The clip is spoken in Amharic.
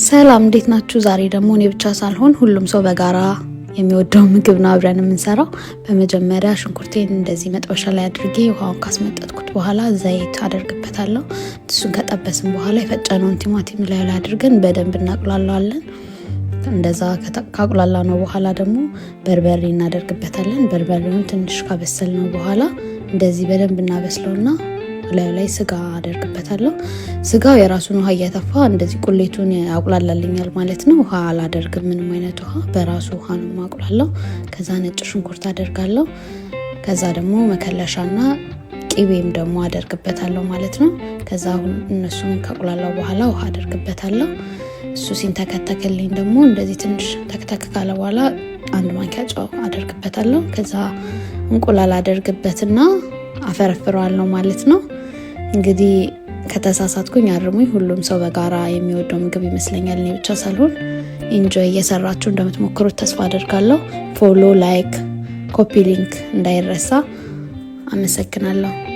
ሰላም፣ እንዴት ናችሁ? ዛሬ ደግሞ እኔ ብቻ ሳልሆን ሁሉም ሰው በጋራ የሚወደው ምግብ ነው አብረን የምንሰራው። በመጀመሪያ ሽንኩርቴን እንደዚህ መጥበሻ ላይ አድርጌ ውሃውን ካስመጠጥኩት በኋላ ዘይት አደርግበታለሁ። እሱን ከጠበስን በኋላ የፈጨነውን ቲማቲም ላይ አድርገን በደንብ እናቁላለዋለን። እንደዛ ካቁላላነው በኋላ ደግሞ በርበሬ እናደርግበታለን። በርበሬውን ትንሽ ካበሰልነው በኋላ እንደዚህ በደንብ እናበስለውና ላዩ ላይ ስጋ አደርግበታለሁ። ስጋው የራሱን ውሃ እያተፋ እንደዚህ ቁሌቱን ያቁላላልኛል ማለት ነው። ውሃ አላደርግም፣ ምንም አይነት ውሃ፣ በራሱ ውሃ ነው ማቁላለው። ከዛ ነጭ ሽንኩርት አደርጋለሁ። ከዛ ደግሞ መከለሻና ቂቤም ደግሞ አደርግበታለሁ ማለት ነው። ከዛ አሁን እነሱን ካቁላላው በኋላ ውሃ አደርግበታለሁ። እሱ ሲንተከተክልኝ ደግሞ እንደዚህ ትንሽ ተክተክ ካለ በኋላ አንድ ማንኪያ ጨው አደርግበታለሁ። ከዛ እንቁላል አደርግበትና አፈረፍረዋለሁ ማለት ነው። እንግዲህ ከተሳሳትኩኝ አርሙኝ። ሁሉም ሰው በጋራ የሚወደው ምግብ ይመስለኛል፣ እኔ ብቻ ሳልሆን። Enjoy እየሰራችሁ እንደምትሞክሩት ተስፋ አደርጋለሁ። Follow፣ like፣ copy link እንዳይረሳ። አመሰግናለሁ።